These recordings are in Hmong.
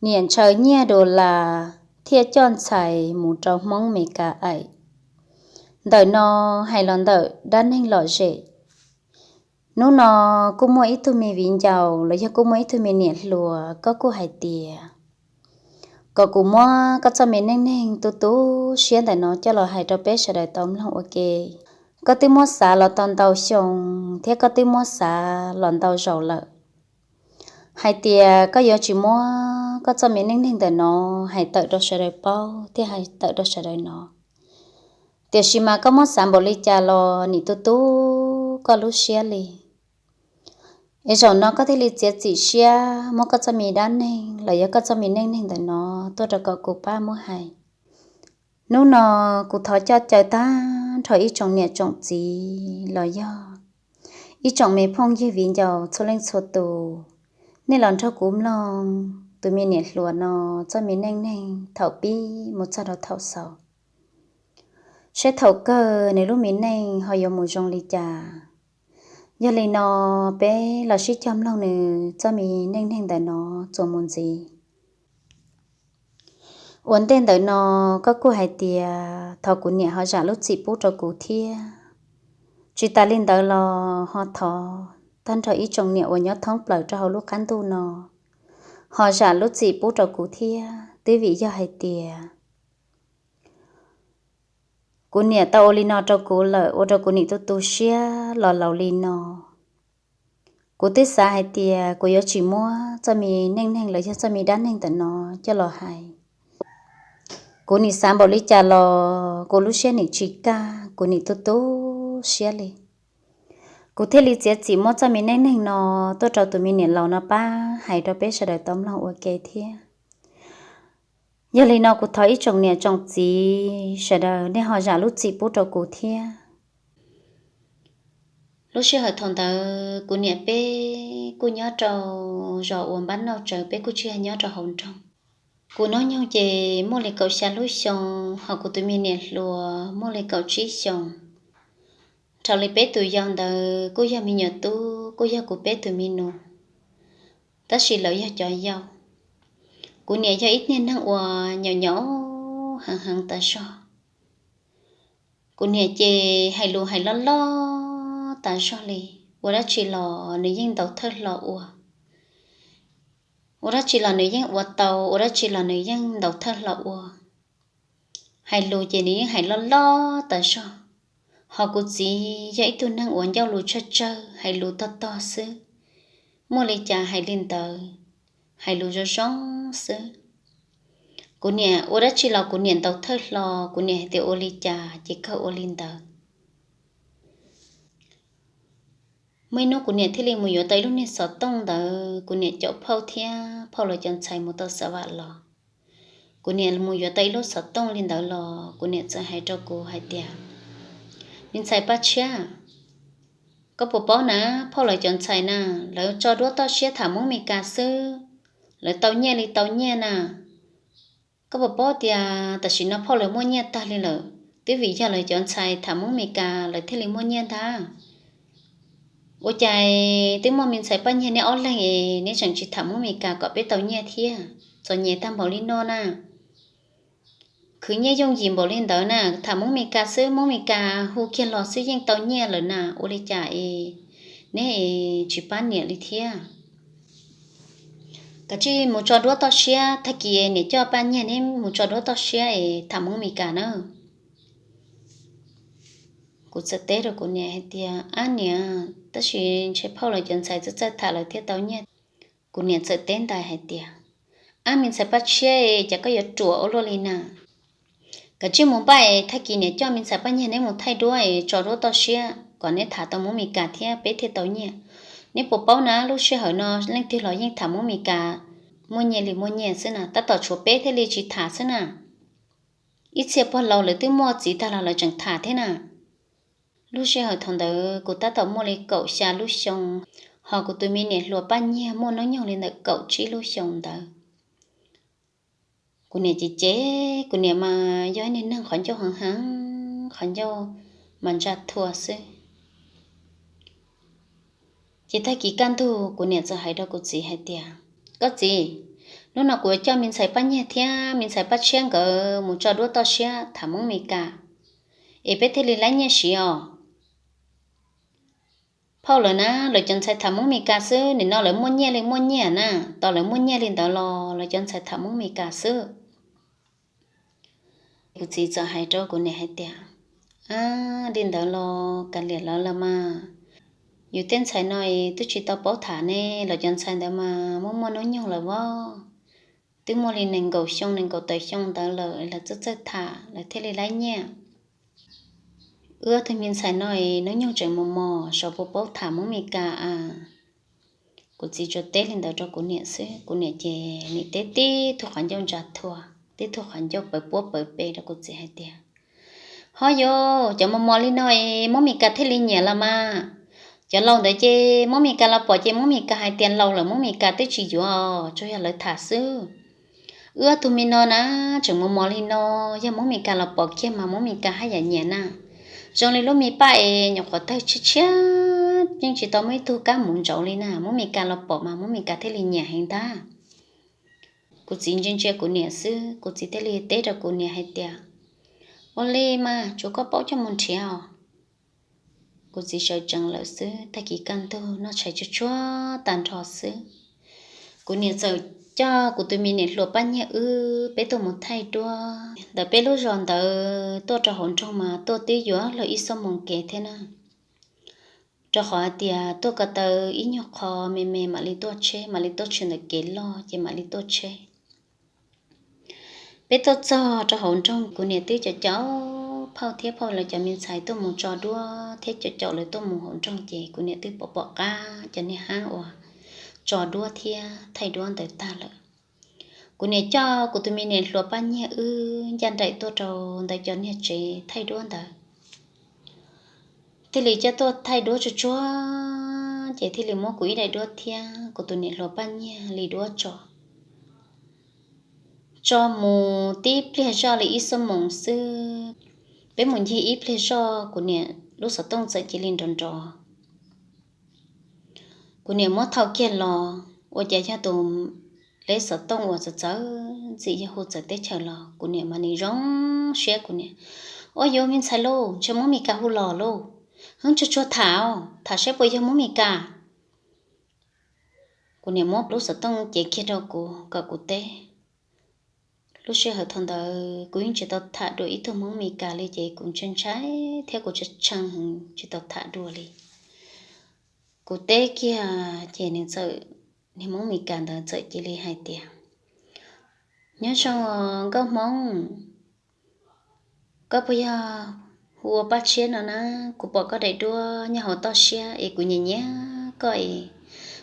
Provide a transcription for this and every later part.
Niam ntshaw nyiaj dollar thiaj coj ntxhais mus rau Hmoob Mes Kas aim. Ntawm no hais los ntawm dab neeg lom zem. Hnub no kuj muaj ib tug me viv ncaus los yog kuj muaj ib tug me niam hluas, koj kuj hais tias kom kuv muab koj txoj me neej neeg tu tu siab ntawm no coj los hais rau peb sawv daws tau mloog ua ke. Koj twb muab xav los tau ntau xyoo thiab koj twb muab xav los ntau zaus lawm, hais tias koj yuav tsis muab koj txoj me neej neeg ntawm no hais tawm rau sawv daws paub thiab hais tawm rau sawv daws hnov. Tiam sis mas koj muab xav npaum li cas los nim tu tu koj lub siab li. Es zaum no koj thiaj li txiav txim siab muab koj txoj me dab neeg los yog koj txoj me neej neeg ntawm no tuaj rau kom kuv pab muab hais. Hnub no kuv thov coj caw tag nrho ib tsoom niam tsoom txiv los yog ib tsoom me phooj ywg viv ncaus txhua leej txhua tus, nej los nrog kuv mloog tus me niam hluas no txoj me neej neeg thaum pib mus txog rau thaum xaus, saib thaum kawg nws lub me neej ho yuav mus zoo li cas. Yog li no, peb los sib cog mloog nws txoj me neej neeg ntawm no txuas mus ntxiv. Ua ntej ntawm no, koj kuj hais tias thov kuv niam ho zam lub txim pub rau kuv thiab. Tsis tas li ntawd los ho thov tag nrho ib tsoom niam uas nyob thoob plaws rau hauv lub qab ntuj no ho zam lub txim pub rau kuv thiab, twb vim yog hais tias kuv niam tau ua li no rau kuv lawm, ua rau kuv nim tu tu siab los laus li no. Kuv twb xav hais tias kuv yuav tsis muab txoj me neej neeg los yog txoj me dab neeg ntawm no coj los hais. Kuv nim xav npaum li cas los kuv lub siab nim tsis kaj, kuv nim tu tu siab li. Kuv thiaj li txiav txim muab txoj me neej neeg no tuaj rau tus me niam laus no pab hais rau peb sawv daws tau mloog ua ke thiab. Yog li no kuv thov ib tsoom niam tsoom txiv sawv daws nej ho zam lub txim pub rau kuv thiab. Lub sij hawm thaum ntawd kuv niam peb kuj nyob rau zos uas npab nauj tsawv, peb kuj tsis yog nyob rau hauv nroog. Kuv hnub nyoog ces muaj li kaum xya lub xyoo, ho kuv tus me niam hluas muaj li kaum tsib xyoos. Raws li peb tus yau ntawd kuj yog me nyuam tub, kuj yog kuv peb tus me nus, tab sis lawv yog cov yau. Kuv niam yog ib niag neeg uas nyaum nyaum heev heev tas zog. Kuv niam ces hais lus hais loj loj tas zog li, ua dab tsi los nws yeej ntaus thawj hlo ua. Ua dab tsi los nws yeej ua tau, ua dab tsi los nws yeej ntaus thawj hlo ua. Hais lus ces nws yeej hais loj loj tas zog. Ho kuv txiv yog ib tug neeg uas ncauj lus tsawg tsawg, hais lus tog tog xwb, muaj li cas hais li ntawd, hais lus zoo zoo xwb. Kuv niam ua dab tsi los kuv niam ntaus thawj hlo, kuv niam hais tias ua li cas ces kawg ua li ntawd. Muaj ib hnub kuv niam thiaj li mus yuav tau ib lub niag xov tooj ntawd, kuv niam caum phauj thiab phauj lawv cov ntxhais mus tau Xav Vam los. Kuv niam mus yuav tau ib lub xov tooj li ntawd los kuv niam txawm hais rau kuv hais tias, me ntxhais Paj Tshiab, koj puas paub na, phauj lawv cov ntxhais na, lawv tso duab toj siab tham Hmoob Mes Kas xwb, lawv tau nyiaj li tau nyiaj na. Koj puas paub tias tam sim no phauj lawv muaj nyiaj tag li lawm, twb vim yog lawv cov ntxhais tham Hmoob Mes Kas lawv thiaj li muaj nyiaj ntag. Ua cas twb muaj me ntxhais Paj Nyiag neb ob leeg es neb tseem tsis tham Hmoob Mes Kas kom peb tau nyiaj thiab, txom nyem tag npaum li no na. Khwv nyiaj yooj yim npaum li ntawd na, tham Hmoob Mes Kas xwb, Hmoob Mes Kas hu kiag los xwb yeej tau nyiaj lawm na, ua li cas es neb es tsis pab niam li thiab? Kav tsij mus tso duab toj siab, tag kis niam coj Paj Nyiag neb mus tso duab toj siab es tham Hmoob Mes Kas na. Kuv txawm teb rau kuv niam hais tias, ab niam, tab sis ntshe phauj lawv cov ntxhais txawj txawj tham lawv thiaj tau nyiaj. Kuv niam txawm teb ntais hais tias, ab me ntxhais Paj Tshiab, cas koj yuav ruam ua luaj li na. Kav tsij mus npaj es tag kis niam coj me ntxhais Paj Nyiag neb mus thaij duab es tso duab toj siab kom neb tham tau Hmoob Mes Kas thiab peb thiaj tau nyiaj. Neb puas paub na, lub sij hawm no leej twg los yeej tham Hmoob Mes Kas muaj nyiaj li muaj nyiaj xwb na, tab tom tshuav peb thiaj li tsis tham xwb na. Ib txhia pog laus lawv twb muaj txiv tag los lawv tseem tham thiab na. Lub sij hawm thaum ntawd kuv tab tom muaj li kaum xya lub xyoo, ho kuv tus me niam hluas Paj Nyiag muaj hnub nyoog li ntawm kaum tsib lub xyoo ntawd. Kuv niam ces ces, kuv niam mas yog ib niag neeg qhov ncauj heev heev, qhov ncauj mas ntsa thua xwb. Ces tag kis kaj ntug kuv niam txawm hais rau kuv txiv hais tias, koj txiv, Hnub no kuv yuav coj me ntxhais Paj Nyiag thiab me ntxhais Paj Tshiab nkawd mus tso duab toj siab tham Hmoob Mes Kas, es peb thiaj li laib nyiaj siv os. Phauj, lawv na, lawv cov ntxhais tham Hmoob Mes Kas xwb, nim no lawv muaj nyiaj li muaj nyiaj na, tos lawv muaj nyiaj li ntawd los lawv cov ntxhais tham Hmoob Mes Kas xwb. Kuv txiv txawm hais rau kuv niam hais tias, Ab, li ntawd los kav liam lawv los mas, yus tej ntxhais no es twb tsis tau paub tham ne, lawv cov ntxhais ntawd mas muaj muaj hnub nyoog lawm vov, twb muaj li nees nkaum xyoo nees nkaum tawm xyoo ntawd lawm lawv txawj txawj tham lawv thiaj li laib nyiaj. Wb ob tug me ntxhais no es hnub nyoog tseem mos mos, xyov puas paub tham Hmoob Mes Kas a. Kuv txiv tsuas teb li ntawd rau kuv niam xwb, kuv niam ces nim teb tib tug qhov ncauj ntsa thua, tib tug qhov ncauj pawv puab pawv pes rau kuv txiv hais tias, Ho yus, cov mos mos li no es Hmoob Mes Kas thiaj li nyiam los mas. Cov laus ntawd ces Hmoob Mes Kas los pom ces Hmoob Mes Kas hais tias laus lawm Hmoob Mes Kas twb tsis yuav, tsuas yog lawv tham xwb. Wb ob tug me no na, tseem mos mos li no, yog Hmoob Mes Kas los pom kiag mas Hmoob Mes Kas haj yam nyiam na. Zoo li lub me paj es nyuam qhuav tawg tshiab tshiab, yeej tsis tau muaj ib tug kab mus ntsauv li na, Hmoob Mes Kas los pom mas Hmoob Mes Kas thiaj li nyiam heev ntag. Kuv txiv ntsia ntsia kuv niam xwb, kuv txiv thiaj li teb rau kuv niam hais tias, Ua li mas tsuav koj paub coj mus nrhiav os. Kuv txiv sawv tsees lawm xwb, tag kis kaj ntug noj tshais tsuag tsuag tag nrho xwb, kuv niam txawm coj kuv tus me niam hluas Paj Nyiag wb peb tuaj mus thaij duab ntawm peb lub zos ntawd tuaj rau hauv nroog mas tuaj twb yuav luag ib xuab moos kev thiab na. Rau qhov hais tias tuaj ko taw ib nyuag qho me me mam li tuaj tsheb, mam li tuaj tsheb ntawm kev loj ces mam li tuaj tsheb. Peb tuaj txog rau hauv nroog, kuv niam twb caum caum Phauj thiab Phauj lawv cov me ntxhais tuaj mus tso duab thiab caum caum lawv tuaj mus hauv nroog ces kuv niam twb pom pom qab cov niag hab uas tso duab thiab thaij duab ntawd tag lawm. Kuv niam coj kuv tus me niam hluas Paj Nyiag wb ncaj nraim tuaj rau ntawm cov niag tsev thaij duab ntawd. Thiaj li coj tuaj thaij duab tsuag tsuag ces thiaj li muab kuv ib daim duab thiab kuv tus niam hluas Paj Nyiag li duab tso. Tso mus tib pliag zoj li ib xuab moos xwb, peb mus ncig ib pliag zoj kuv niam lub xov tooj txawm cia li nrov nrov. Kuv niam muab thau kiag los, ua cas yog tus leb xov tooj uas txawv txawv ntxim yog hu txawv teb chaws los. Kuv niam mas nim zoo siab, kuv niam, Ua yuav me ntxhais lauj, ntshe Hmoob Mes Kas hu los lauj. Hwb, tsuag tsuag tham, tham saib puas yog Hmoob Mes Kas. Kuv niam muab lub xov tooj cev kiag rau kuv kom kuv teb. Lub sij hawm thaum ntawd kuv yeej tsis tau tham dua ib tug Hmoob Mes Kas li ces kuv ntshai ntshai thiab kuv tshee heev tsis tau tham dua li. Kuv teb kiag ces nws txawm, niag Hmoob Mes Kas ntawd txawm cia li hais tias, Nyob zoo nkauj Hmoob, koj puas yog hu ua Paj Tshiab no na? Kuv pom koj daim duab nyob hauv toj siab es kuv nyiam nyiam koj es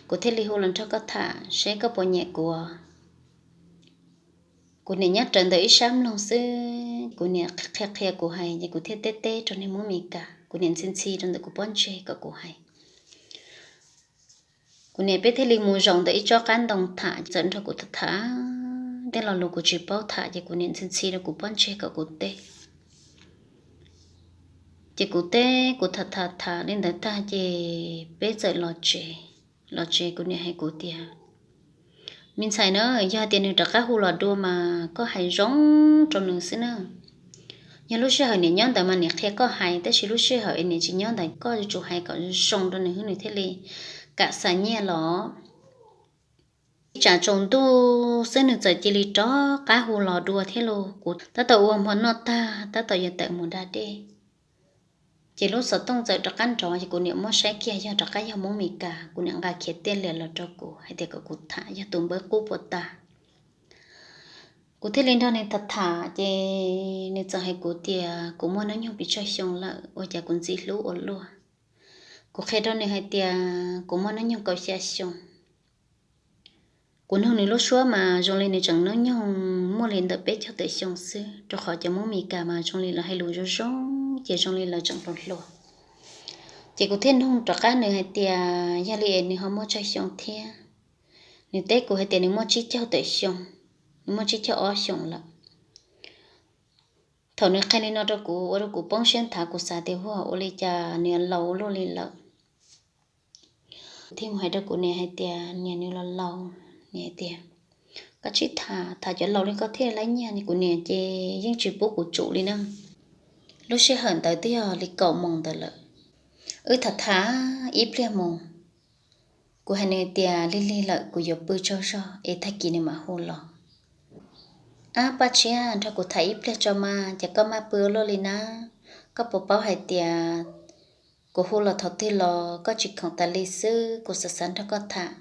kuv thiaj li hu los nrog koj tham seb koj puas nyiam kuv. Kuv niam nyob rawv ntawm ib sab mloog xwb, kuv niam qhia qhia kuv hais ces kuv thiaj teb teb rau niag Hmoob Mes Kas, kuv niam ntxhi ntxhi rau ntawm kuv pob ntseg kom kuv hais. Kuv niam peb thiaj li mus zaum ntawm ib tsob qab ntoo tham, txawm nrog kuv tham tham tej lo lus kuv tsis paub tham ces kuv niam ntxhi ntxhi rau kuv pob ntseg kom kuv teb. Ces kuv teb, kuv tham tham tham li ntawd tag ces peb txawm los tsev. Los tsev kuv niam hais kuv tias, Me ntxhais na, yog tias nws rov qab hu los dua mas koj hais zoo rau nws xwb na. Yog lub sij hawm niam nyob ntawd mas niam qhia koj hais, tab sis lub sij hawm niam tsis nyob ntawd koj yuav tsum hais kom zoo rau nws xwb nws thiaj li kam xa nyiaj los. Tsam tsaus ntuj xwb nws txawm cia li rov qab hu los dua thiab lauj. Kuv tab tom ua hmo noj tag tab tom yuav tawm mus da dej, ces lub xov tooj txawm rov qab nrov ces kuv niam muab saib kiag yog rov qab yog Hmoob Mes Kas. Kuv niam nqa khiav tiaj lias los rau kuv hais tias kom kuv tham yog tus npawb qub puas tas. Kuv thiaj li nrog nws tham tham ces nws txawm hais kuv tias kuv muaj hnub nyoog pes tsawg xyoo lawm, ua cas kuv ntxim hlub ua luaj. Kuv qhia rau nws hais tias kuv muaj hnub nyoog kaum xya xyoo. Kuv nug nws lub suab mas zoo li nws tseem hnub nyoog muaj li ntawm peb caug tawm xyoo xwb, rau qhov cov Hmoob Mes Kas mas zoo li lawv hais lus zoo zoo ces zoo li lawv tseem hluas hluas. Ces kuv thiaj nug rov qab nws hais tias yog li es nws ho muaj tsawg xyoo thiab. Nws teb kuv hais tias nws muaj tsib caug tawm xyoo, nws muaj tsib caug ob xyoos lawm. Thaum nws qhia li no rau kuv ua rau kuv poob siab nthav, kuv xav tias ua, ua li cas nws laus ua luaj li lawm. Thiaj mus hais rau kuv niam hais tias niam, nws los laus. Niam hais tias Koj tsis tham, tham cov laus li koj thiaj laib nyiaj. Kuv niam ces yeej tsis pub kuv tsum li na. Lub sij hawm ntawd twb yog li kaum moos ntawd lawm. Wb tham tham ib pliag mus, kuv hais nws tias lig lig lawm kuv yuav pw tsaug zog es tag kis nws mam hu los. Ab, Paj Tshiab, nrog kuv tham ib pliag tso mas, ces koj maj pw ua luaj li na. Koj puas paub hais tias kuv hu los thaum twg los koj tsis khoom tas li xwb, kuv xav xav nrog koj tham.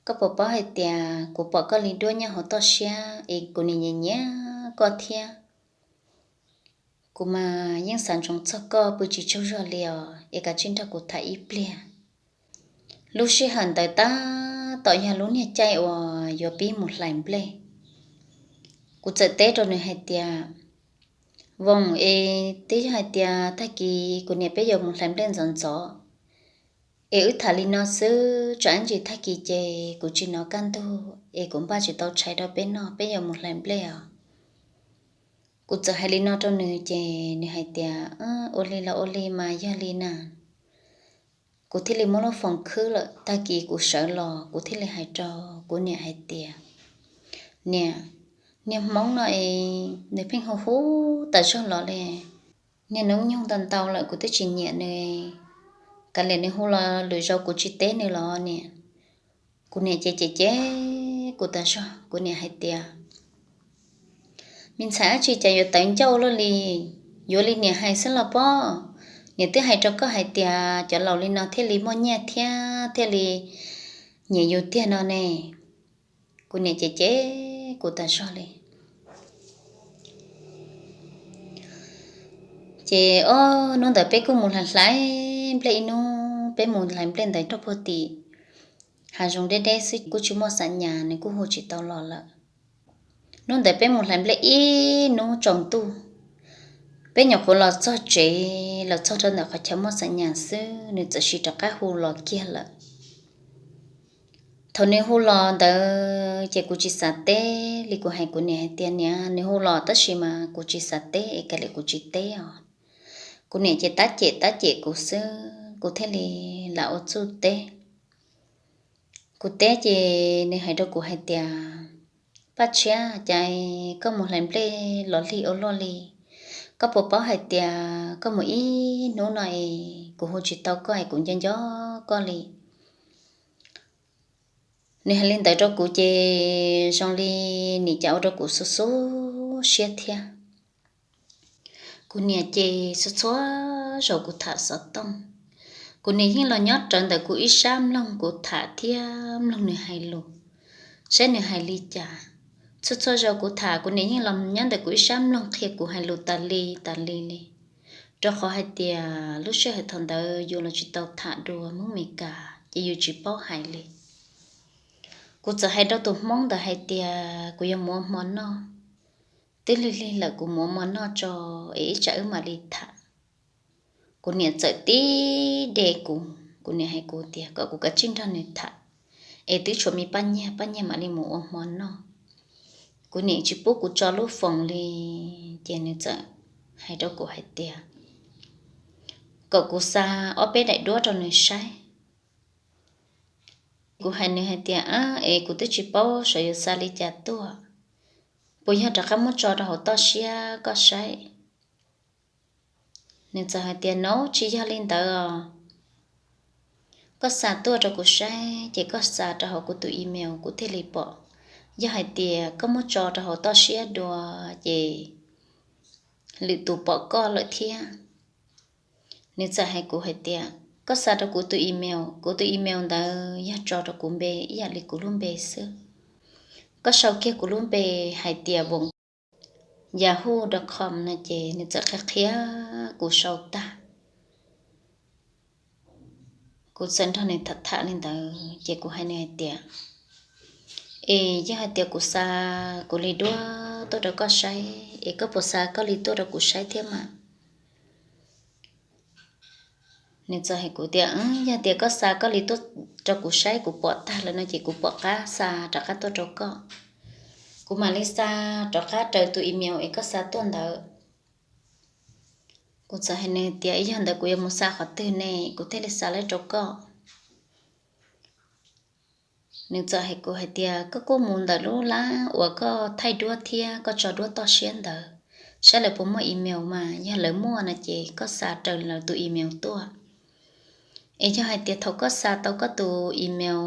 Koj puas paub hais tias kuv pom koj li duab nyob hauv toj siab es kuv nim nyiam nyiam koj thiab. Kuv mas yeej xav ntsoov txog koj, pw tsis tsaug zog li os, es kav tsij nrog kuv tham ib pliag. Lub sij hawm ntawd tab tom yog lub niag caij uas yuav pib mus hlais nplej. Kuv txawm teb rau nws hais tias, Voos, es twb yog hais tias tag kis kuv niam peb yuav mus hlais nplej ntxov ntxov, es wb tham li no xwb, tsam ib ntsis tag kis ces kuv tsis hnov kaj ntug es kuv npaj tsis tau tshais rau peb noj, peb yuav mus hlais nplej os. Kuv txawm hais li no rau nws ces nws hais tias, Ua li los ua li mas, yog li na. Kuv thiaj li muab lub foos khwb lawm. Tag kis kuv sawv los kuv thiaj li hais rau kuv niam hais tias, Niam, niag Hmoob no es nws pheej hu hu tas zog los li. Niag noob nyoog ntau ntau lawm kuv twb tsis nyiam nws, kav liam nws hu los lwm zaus kuv tsis teb nws los niam. Kuv niam ces cem cem kuv tas zog. Kuv niam hais tias, Me ntxhais, dab tsi cas yuav tawv ncauj luaj li? Yuav li niam hais xwb los pob. Niam twb hais rau koj hais tias cov laus li no thiaj li muaj nyiaj thiab thiaj li nyiam yus tiag no ne. Kuv niam cem cem kuv tas zog li. Ces ob hnub ntawd peb kuj mus hlais hlais nplej ib hnub, peb mus hlais nplej ntawd rau puag tim hav zoov deb deb xwb, kuj tsis muaj xa nyas, nws kuj hu tsis tau los lawm. Hnub ntawd peb mus hlais nplej ib hnub tsaus ntuj, peb nyuam qhuav los txog tsev, los txog rau ntawm qhov chaw muaj xa nyas xwb, nws txawm sis rov qab hu los kiag lawm. Thaum nws hu los ntawd ces kuv tsis xav teb li, kuv hais kuv niam hais tias, Niam, nws hu los tab sis mas kuv tsis xav teb es kav liam kuv tsis teb os. Kuv niam ces tab cem tab cem kuv xwb, kuv thiaj li lam ua txuj teb. Kuv teb ces nws hais rau kuv hais tias, Paj Tshiab, cas koj mus hlais nplej los lig ua luaj li? Koj puas paub hais tias koj mus ib hnub no es kuv hu tsis tau koj es kuv nco nco koj li? Nws hais li ntawd rau kuv ces zoo li nim cas ua rau kuv xub xub siab thiab. Kuv niam ces txhua txhua zaus kuv tham xov tooj, kuv niam yeej los nyob rawv ntawm kuv ib sab mloog kuv tham thiab mloog nws hais lus, saib nws hais li cas. Txhua txhua zaus kuv tham kuv niam yeej los nyob ntawm kuv ib sab mloog qhia kuv hais lus tas li tas li li, rau qhov hais tias lub sij hawm thaum ntawd yus los tsis tau tham dua Hmoob Mes Kas ces yus tsis paub hais li. Kuv txawm hais rau tus Hmoob ntawd hais tias kuv yuav mus ua hmo noj, twb lig lig lawm kuv mus ua hmo noj tso es ib tsam wb mam li tham. Kuv niam txawm tib de kuv, kuv niam hais kuv tias kom kuv kav tsij nrog nws tham, es twb tshuav me Paj Nyiag, Paj Nyiag mam li mus ua hmo noj. Kuv niam tsis pub kuv tso lub foos li, ces nws txawm hais rau kuv hais tias kom kuv xa ob peb daim duab rau nws saib. Kuv hais nws hais tias, Ab, es kuv twb tsis paub saib yuav xa li cas tuaj, puas yog rov qab muab tso rau hauv toj siab koj saib? Nws txawm hais tias, No, tsis yog li ntawd os. Koj xa tuaj rau kuv saib ces koj xa rau hauv kuv tus email kuv thiaj li pom. Yog hais tias koj muab tso rau hauv toj siab dua ces lwm tus pom koj lawm thiab. Nws txawm hais kuv hais tias, Koj xa rau kuv tus email, kuv tus email ntawd yog tso rau kuv npe ib yam li kuv lub npe xwb. Koj sau kiag kuv lub npe hais tias Voos, yahoo dot com no ces nws txawm qhia qhia kuv sau tag. Kuv txawm nrog nws tham tham li ntawd ces kuv hais nws hais tias, Es yog hais tias kuv xa kuv li duab tuaj rau koj saib es koj puas xa koj li tuaj rau kuv saib thiab mas? Nws txawm hais kuv tias, Yog tias koj xa koj li tuaj rau kuv saib, kuv pom tag lawm no ces kuv pom qab xa rov qab tuaj rau koj. Kuv mam li xa rov qab raws tus email es koj xa tuaj ntawd. Kuv txawm hais nws tias, Yog ntawd kuv yuav mus xa qhov twg ne, kuv thiaj li xa lawv rau koj? Nws txawm hais kuv hais tias, koj kuj mus ntawm lub lab uas koj thaij duab thiab koj tso duab toj siab ntawd, saib lawv puas muaj email mas yog lawv muaj no ces koj xa raws lawv tus email tuaj. Es yog hais tias thaum koj xa tau koj tus email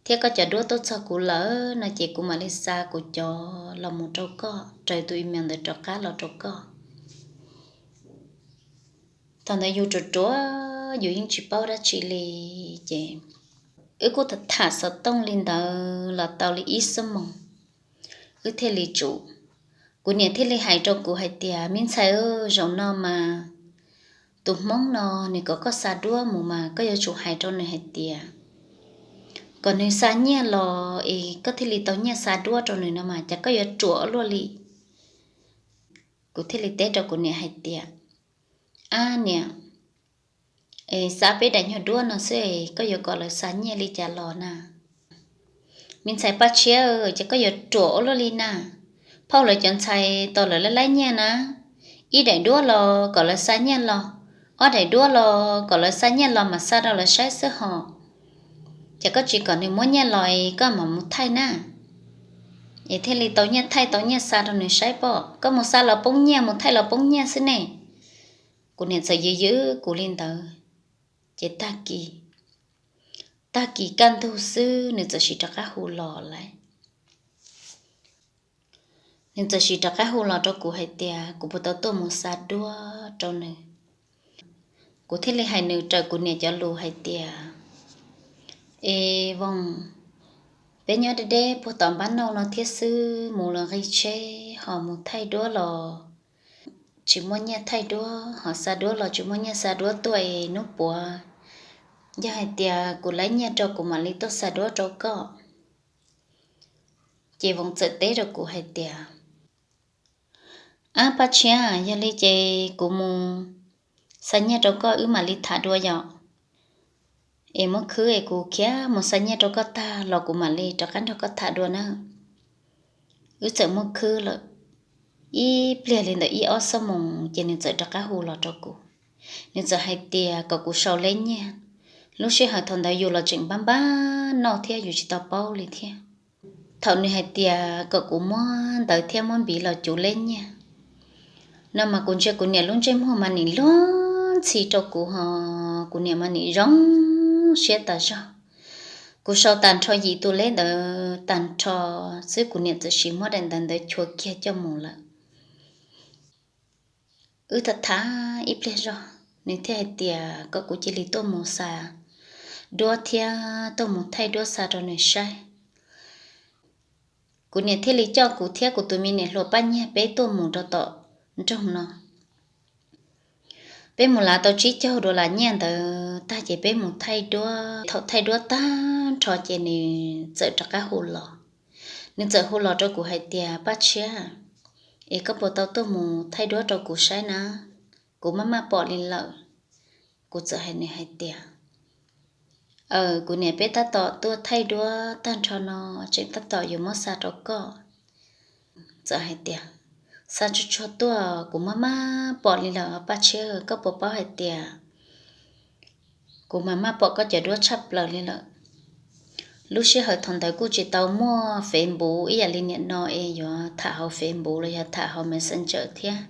thiab koj cov duab tuaj txog kuv lawm no ces kuv mam li xa kuv cov los mus rau koj, raws tus email ntawd rov qab los rau koj. Thaum ntawd yus ruam ruam, yus yeej tsis paub dab tsi li, ces wb kuj tham xov tooj li ntawd los tau li ib xuab moos, wb thiaj li tsum. Kuv niam thiaj li hais rau kuv hais tias, me ntxhais, zaum no mas tus hmoob no nws kom koj xa duab mus mas koj yuav tsum hais rau nws hais tias kom nws xa nyiaj los es koj thiaj li tau nyiaj xa duab rau nws no mas, cas koj yuav ruam ua luaj li. Kuv thiaj li teb rau kuv niam hais tias, ab niam, es xa peb daim nyuag duab no xwb es koj yuav kom lawv xa nyiaj li cas los na? Me ntxhais Paj Tshiab, ces koj yuav ruam ua luaj li na. Phauj lawv cov ntxhais tos lawv laib laib nyiaj na, ib daim duab los kom lawv xa nyiaj los, ob daim duab los kom lawv xa nyiaj los mas xa rau lawv saib xwb hos. Ces koj tsis kom nws muab nyiaj los es koj mam mus thaij na, es thiaj li tau nyiaj thaij tau nyiaj xa rau nws saib pob. Koj mus xa los poob nyiaj, mus thaij los poob nyiaj xwb ne. Kuv niam txawm yws yws kuv li ntawd, ces tag kis, tag kis kaj ntug xwb nws txawm sim rov qab hu los lawm. Nws txawm sim rov qab hu los rau kuv hais tias kuv puas tau tuaj mus xa duab rau nws. Kuv thiaj li hais nws raws kuv niam cov lus hais tias, es Voos, peb nyob deb deb puag tom npab nauj no thiab xwb, mus los nqi tsheb ho mus thaij duab los tsis muaj nyiaj thaij duab, ho xa duab los tsis muaj nyiaj xa duab tuaj es hnub puav yog hais tias kuv laib nyiaj rau kuv mam li tuaj xa duab rau koj. Ces Voos txawm teb rau kuv hais tias, ab Paj Tshiab, yog li ces kuv mus xa nyiaj rau koj wb mam li tham dua yom. Es muab khwb es kuv khiav mus xa nyiaj rau koj tag los kuv mam li rov qab nrog koj tham dua na. Wb txawm muab khwb lawm ib pliag li ntawm ib ob xuab moos ces nws txawm rov qab hu los rau kuv. Nws txawm hais tias kom kuv sau leb nyiaj. Lub sij hawm thaum ntawd yus los tseem npab npab noj thiab yus tsis tau paub li thiab. Thaum nws hais tias kom kuv muab ntawv thiab muab npiv los cuv leb nyiaj no mas kuv ntsia kuv niam lub ntsej muag mas nim luag ntxhi rau kuv ho kuv niam mas nim zoo siab tas zog. Kuv sau tag nrho yim tus leb ntawd tag nrho xwb kuv niam txawm sim muab daim ntawv ntawd chua kiag coj mus lawm. Wb tham tham ib pliag zog nws thiaj hais tias kom kuv cia li tuaj mus xa duab thiab tuaj mus thaij duab xa rau nws saib. Kuv niam thiaj li coj kuv thiab kuv tus me niam hluas Paj Nyiag peb tuaj mus rau tom nroog no. Peb mus lav tau tsib caug dollar nyiaj ntawd tag ces peb mus thaij duab. Thaum thaij duab tag nrho ces nws txawm rov qab hu los. Nws txawm hu los rau kuv hais tias, Paj Tshiab, es koj puas tau tuaj mus thaij duab rau kuv saib na? Kuv maj maj pom li lawm. Kuv txawm hais nws hais tias, aws, kuv niam peb tab tom tuaj thaij duab tag nrho no, tseem tab tom yuav muab xa rau koj. Txawm hais tias, xa tsuag tsuag tuaj, kuv maj maj pom li lawm Paj Tshiab, koj puas paub hais tias kuv maj maj pom koj cov duab tshaj plaws li lawm. Lub sij hawm thaum ntawd kuj tsis tau muaj Facebook ib yam li niaj no es yuav tham hauv Facebook los yog tham hauv Messenger thiab.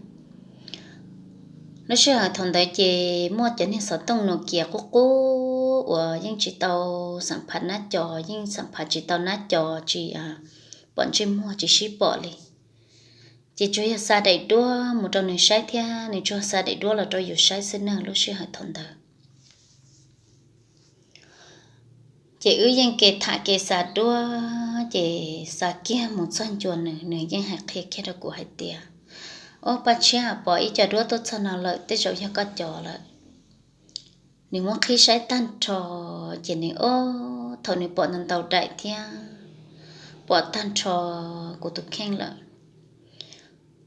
Lub sij hawm thaum ntawd ces muaj cov niag xov tooj Nokia qub qub uas yeej tsis tau xam phav nab co, yeej xam phav tsis tau nab co, tsis pom ntsej muag, tsis sib pom li. Ces tsuas yog xa daim duab mus rau nws saib thiab nws tsuas xa daim duab los rau yus saib xwb na lub sij hawm thaum ntawd. Ces wb yeej ke tham ke xa duab, ces xa kiag mus txog ncua nws, nws yeej hais qhia kiag rau kuv hais tias, ob, Paj Tshiab, pom ib co duab tuaj txog no lawm, tej zaum yog koj cov lawm. Nws muab qhib saib tag nrho, ces nws ob, thaum nws pom ntau ntau daim thiab pom tag nrho kuv tus kheej lawm.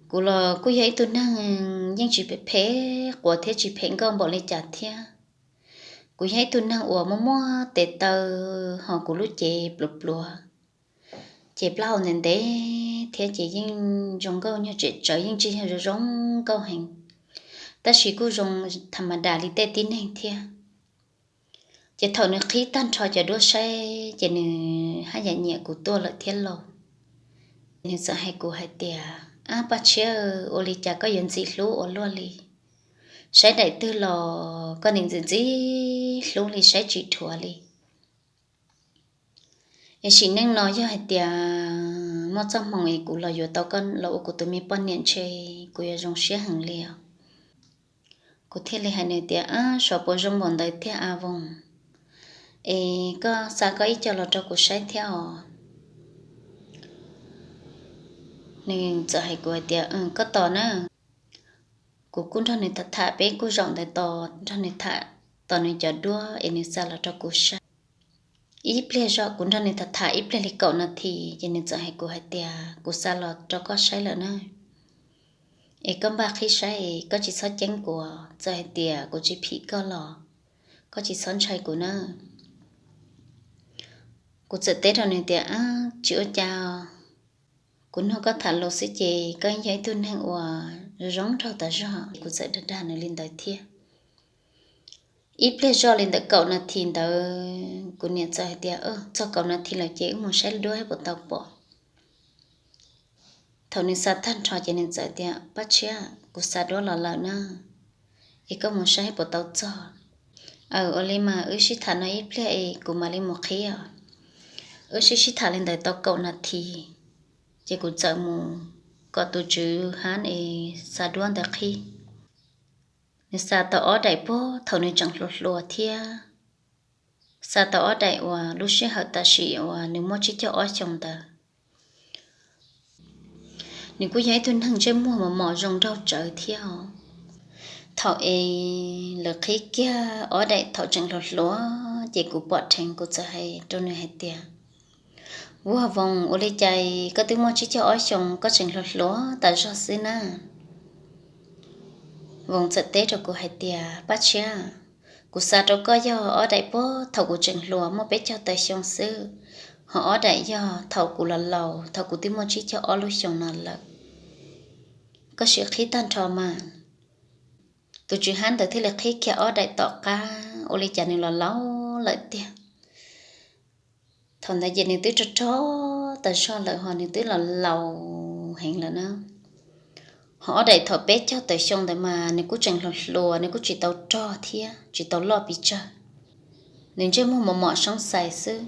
Kuv los kuj yog ib tug neeg yeej tsis phem phem quav thiab tsis phem nkauj npaum li cas thiab. Kuv yog ib tug neeg uas muaj muaj tes taw, ho kuv lub cev pluav pluav, ces plaub hau ntev ntev thiab ces yeej zoo nkauj, nyuag tsem tsawv, yeej tsis yog zoo zoo nkauj heev, tab sis kuj zoo tham ma das li tej tib neeg thiab. Ces thaum nws qhib tag nrho cov duab saib ces nws haj yam nyiam kuv tuaj lawm thiab lauj. Nws txawm hais kuv hais tias, Ab Paj Tshiab, ua li cas koj yuav ntxim hlub ua luaj li? Saib daim twg los koj nim ntxim ntxim hlub li, saib tsis dhuav li. Es sim neej no yog hais tias muaj txoj hmoo es kuv los yuav tau koj los ua kuv tus me poj niam ntshe kuv yuav zoo siab heev li os. Kuv thiaj li hais nws tias, Ab, xyov puas zoo npaum ntawd tiag A Voos, es koj xa koj ib co los rau kuv saib thiab os. Nws txawm hais kuv hais tias, Koj tos na. Kuv kuj nrog nws tham tham, peb kuj zaum ntawd tos, nrog nws tham, tos nws cov duab es nws xa los rau kuv saib. Ib pliag zog kuv nrog nws tham tham ib pliag li kaum nas this ces nws txawm hais kuv hais tias, Kuv xa los rau koj saib lawm na, es koj npaj qhib saib, koj tsis txhob ceeb kuv, txawm hais tias kuv tsis phim koj los koj tsis txhob ntshai kuv na. Kuv txawm teb rau nws tias, Tsis ua cas, kuv nug koj tham lus xwb ces koj yog ib tug neeg uas zoo nraug tas zog. Kuv txawm dag dag nws li ntawd thiab. Ib pliag zoj li ntawm kaum nas this ntawd kuv niam txawm hais tias, Txog kaum nas this lawm ces wb mus saib duab puas tau pom. Thaum nws xa tag nrho ces nws txawm tias, Paj Tshiab, kuv xa duab los lawm na, es koj mus saib puas tau txog. Aw, ua li mas wb sib tham no ib pliag es kuv mam li mus qhib os. Wb sib sib tham li ntawd tau kaum nas this ces kuv txawm mus kom tus tswv hab es xa duab ntawd qhib. Nws xa tau ob daim puag thaum nws tseem hluas hluas thiab, xa tau ob daim uas lub sij hawm tam sim uas nws muaj tsib caug ob xyoos ntawd. Nws kuj yog ib tug neeg ntsej muag mos mos zoo nraug tsawv thiab os. Thaum es lawv qhib kiag ob daim thaum tseem hluas hluas ces kuv pom dheev kuv txawm hais rau nws hais tias, Vuag Voos, ua li cas koj twb muaj tsib caug ob xyoos koj tseem hluas hluas tas zog xwb na? Voos txawm teb rau kuv hais tias, Paj Tshiab, kuv xa rau koj yog ob daim puag thaum kuv tseem hluas muaj peb caug tawm xyoo xwb, ho ob daim yog thaum kuv los laus, thaum kuv twb muaj tsib caug ob lub xyoo no lawm. Koj sim qhib tag nrho mas. Tus tswv hab ntawd thiaj li qhib kiag ob daim tom qab, ua li cas nws los laus lawm tiag. Thaum ntawd ces nws twb rog rog tas zog lawm ho nws twb los laus heev lawm na. Ho ob daim thaum peb caug tawm xyoo ntawd mas nws kuj tseem hluas hluas, nws kuj tsis tau rog thiab tsis tau loj pes tsawg. Nws ntsej muag mos mos xoob xais xwb.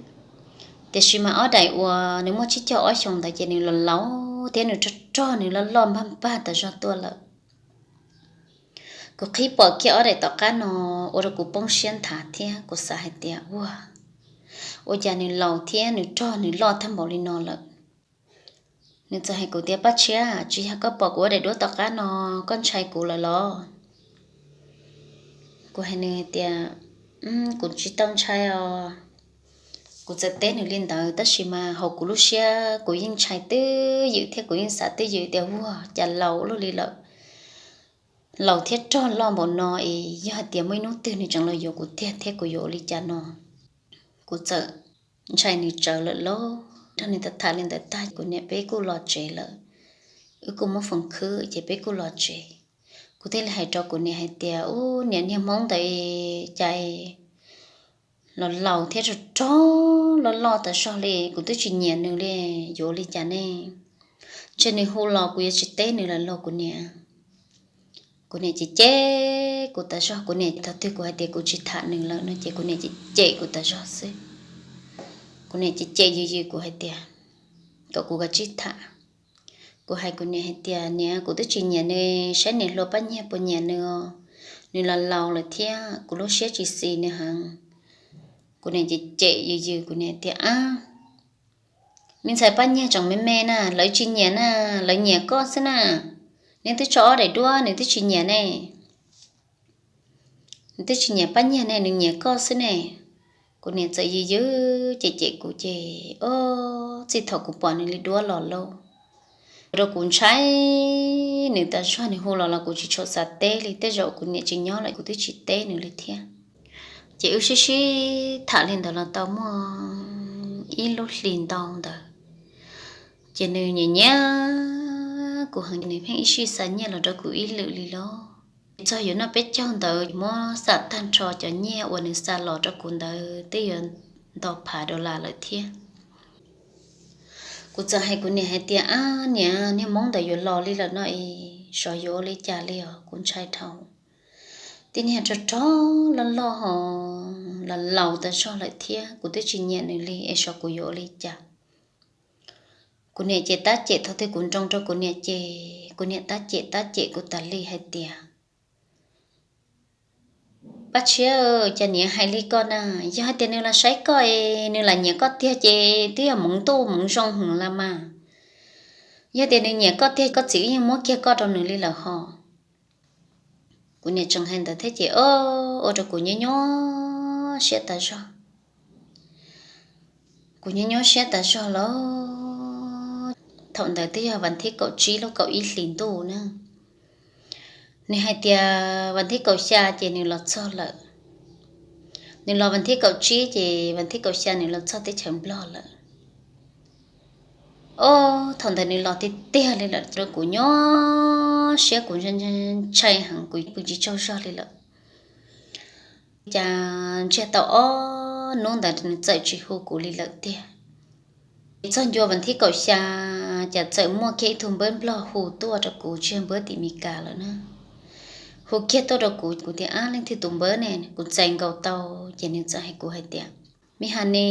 Tiam sis mas ob daim uas nws muaj tsib caug ob xyoos ntawd ces nws los laus thiab nws rog rog, nws loj loj npag npag tas zog tuaj lawm. Kuv qhib pom kiag ob daim tom qab no ua rau kuv poob siab nthav thiab kuv xav hais tias, Ua, ua cas nws laus thiab nws rog nws loj tag npaum li no lawm? Nws txawm hais kuv tias, Paj Tshiab, tsis yog koj pom kuv ob daim duab tom qab no koj ntshai kuv lawm los? Kuv hais nws hais tias, Kuv tsis tau ntshai os. Kuv txawm teb nws li ntawd tab sis mas hauv kuv lub siab kuv yeej ntshai twj ywm thiab kuv yeej xav twj ywm tias, Ua cas laus luaj li lawm, laus thiab rog loj npaum no es yog hais tias muaj ib hnub twg nws tseem los yuav kuv tiag thiab kuv yuav ua li cas no? Kuv txawm ntshai nws tsawv lawm lauj. Nrog nws tham tham li ntawd tag kuv niam peb kuj los tsev lawm. Wb kuj muab foos khwb ces peb kuj los tsev. Kuv thiaj li hais rau kuv niam hais tias, Ub, niam, niag hmoob ntawd cas los laus thiab rog rog loj loj tas zog li, kuv twb tsis nyiam nws li, yuav ua li cas ne? Ntshe nws hu los kuv yuav tsis teb nws lawm lauj kuv niam. Kuv niam cem cem kuv tas zog, kuv niam thaum twg kuv hais tias kuv tsis tham nws lawm no ces kuv niam cem cem kuv tas zog xwb. Kuv niam cem cem yws yws kuv hais tias kom kuv kav tsij tham. Kuv hais kuv niam hais tias, Niam, kuv twb tsis nyiam nws, saib niam hluas Paj Nyiag puas nyiam nws os, nws los laus lawm thiab kuv lub siab tsis xis nws heev. Kuv niam cem cem yws yws kuv niam tias, Ab, me ntxhais Paj Nyiag tseem me me na, lawv tsis nyiam na, lawv nyiam koj xwb na. Neb twb tso ob daim duab nws twb tsis nyiam ne. Nws twb tsis nyiam Paj Nyiag ne, nws nyiam koj xwb ne. Kuv niam txawm yws yws cem cem kuv ces, o, txij thaum kuv pom nws li duab los lauj, ua rau kuv ntshai nws tas zog, nws hu los los kuv tsis tshua xav teb li, tej zaum kuv niam tsis nyob lawm kuv twb tsis teb nws li thiab. Ces wb sib sib tham li ntawd los tau muaj ib lub hlis ntau ntawd, ces nws nyiam nyiam kuv heev, nws pheej ib sij xa nyiaj los rau kuv ib lwm li lauj. Txog yuav noj peb caug ntawd muab xam tag nrho cov nyiaj uas nws xa los rau kuv ntawd twb yuav nto phav dollar lawm thiab. Kuv txawm hais kuv niam hais tias, ab niam, niag Hmoob ntawd yuav los li lawm no es xyov yuav ua li cas li os, kuv ntshai dhau. Tej niag rog rog loj loj ho los laus tas zog lawm thiab, kuv twb tsis nyiam nws li es xyov kuv yuav ua li cas. Kuv niam ces tab cem, thaum twg kuv nroo rau kuv niam ces kuv niam tab cem tab cem kuv tas li hais tias, Paj Tshiab, cas niam hais li koj na? Yog hais tias nws los saib koj es nws lam nyiam koj tiag ces twb yog hmoov ntuj hmoov zoo heev las mas. Yog tias nws nyiam koj tiag koj txiv wb yeej muab kiag koj rau nws li lawm ho. Kuv niam tseem hais ntawd thiab ces ua rau kuv nyuaj nyuaj siab tas zog. Kuv nyuaj nyuaj siab tas zog los thaum ntawd twb yog vas thib kaum tsib lub kaum ib hlis ntuj na. Nws hais tias vas thib kaum xya ces nws los txog lawm. Nws los vas thib kaum tsib ces vas thib kaum xya nws los txog teb chaws Nplog lawm. Ob, thaum ntawd nws los tiag tiag li lawm rau kuv nyuaj siab, kuv ntshai heev, kuv pw tsis tsaug zog li lawm. Cas ntsiag tau ob hnub ntawd nws txawm tsis hu kuv li lawm tiag. Txog ncua vas thib kaum xya, cas txawm muaj kiag ib tug npawb Nplog hu tuaj rau kuv, tsis yog npawb tim Meskas lawm na. Hu kiag tuaj rau kuv, kuv tias, Ab, leej twg tus npawb ne? Kuv txais nkaus tau, ces nws txawm hais kuv hais tias, Me Has ne,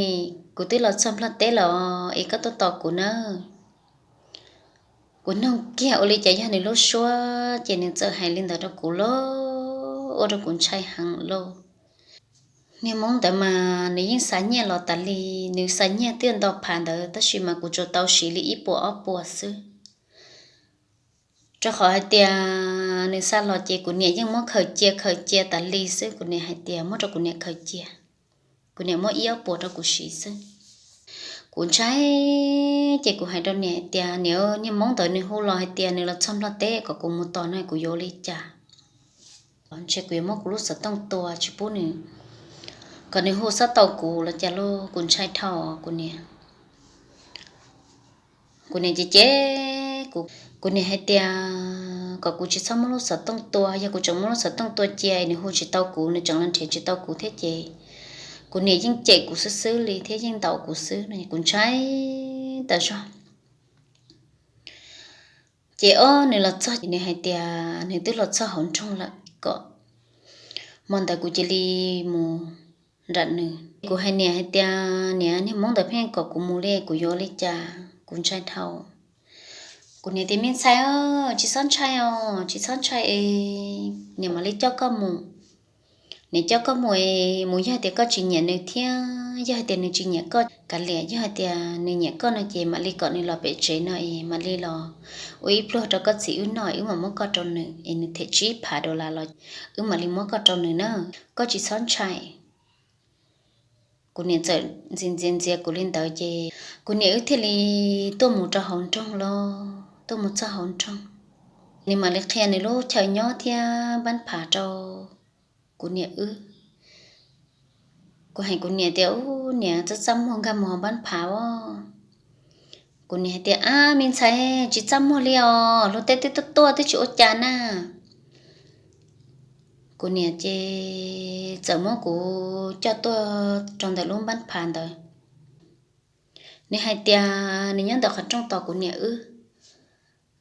kuv twb los txog Nplog teb los es koj tuaj tos kuv nawb. Kuv noog kiag ua li cas yog nws lub suab, ces nws txawm hais li ntawd rau kuv lauj, ua rau kuv ntshai heev lauj. Niag Hmoob ntawd mas nws yeej xa nyiaj los tas li, nws xa nyiaj twb nto phav ntawd tab sis mas kuv tsuas tau siv li ib puas ob puas xwb. Rau qhov hais tias nws xa los ces kuv niam yeej muab khaws cia khaws cia tas li xwb, kuv niam hais tias muab rau kuv niam khaws cia, kuv niam muab ib ob puas rau kuv siv xwb. Kuv ntshai, ces kuv hais rau niam hais tias, Niam, niag Hmoob ntawd nws hu los hais tias nws los txog Nplog teb kom kuv mus tos no, kuv yuav ua li cas? Ntshe kuv yuav muab kuv lub xov tooj tua tsis pub nws, kom nws hu xob tau kuv los cas lauj, kuv ntshai dhau kuv niam. Kuv niam ces ces kuv, kuv niam hais tias kom kuv tsis txhob muab lub xov tooj tua, yog kuv tseem muab lub xov tooj tua cia es nws hu tsis tau kuv, nws tseem los nrhiav tsis tau kuv thiab ces kuv niam yeej cem kuv xwb xwb li thiab yeej ntaus kuv xwb no, kuv ntshai tas zog. Ces ob nws los txog, nws hais tias nws twb los txog hauv nroog lawm, kom hmo ntawd kuv cia li mus nram nws. Kuv hais niam hais tias, Niam, niag Hmoob ntawd pheej kom kuv mus li, kuv yuav ua li cas? Kuv ntshai dhau. Kuv niam tias, Me ntxhais, tsis txhob ntshai os, tsis txhob ntshai es niam mam li coj koj mus. Niam coj koj mus es mus yog tias koj tsis nyiam nws thiab, yog hais tias nws tsis nyiam koj kav liam, yog hais tias nws nyiam koj no ces mam li kom nws los pem tsev no es mam li los ua ib pluag rau koj txiv wb noj, wb mam muab koj rau nws es nws them tsib phav dollar los wb mam li muab koj rau nws na. Koj tsis txhob ntshai. Kuv niam txawm ntxias ntxias ntxias kuv li ntawd ces kuv niam wb thiaj li tuaj mus rau hauv nroog los, tuaj mus txog hauv nroog, nws mam li qhia nws lub chaw nyob thiab npab phav rau kuv niam wb. Kuv hais kuv niam tias, Ub niam, txaj txaj muag nkag mus npab phav os. Kuv niam hais tias, Ab me ntxhais, tsis txaj muag li os, luag tej twb tuaj tuaj twb tsis ua cas na. Kuv niam ces txawm muab kuv coj tuaj rau ntawm lub npab phav ntawd. Nws hais tias nws nyob ntawm qhov rooj tos kuv niam wb.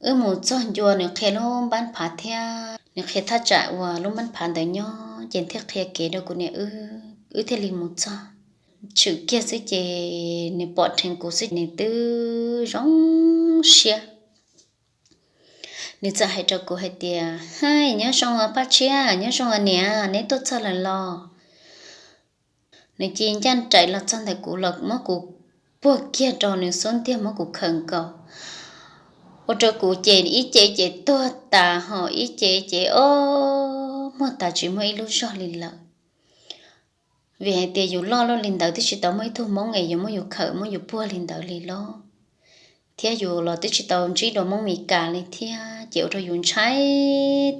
Wb mus txog ncua nws qhia lub npab phav thiab nws qhia thaj tsam uas lub npab phav ntawd nyob ces thiaj qhia kev rau kuv niam wb, wb thiaj li mus txog. Tshwm kiag xwb ces nws pom dheev kuv xwb nws twb zoo siab. Nws txawm hais rau kuv hais tias, Hais, nyob zoo os Paj Tshiab, nyob zoo os niam, neb tuaj txog lawm los? Nws cia ncaj nraim los txog ntawm kuv los muab kuv puag kiag rau nws xub ntiag muab kuv khawm nkaus, ua rau kuv ces ib ce ces tuag tas ho ib ce ces ob muag tas tsis muaj ib lub zog li lawm. Vim hais tias yus loj luaj li ntawd twb tsis tau muaj ib tug Hmoob es yuav muab yus khawm muab yus puag li ntawd li los, thiab yus los twb tsis tau ntsib dua Hmoob Meskas li thiab ces ua rau yus ntshai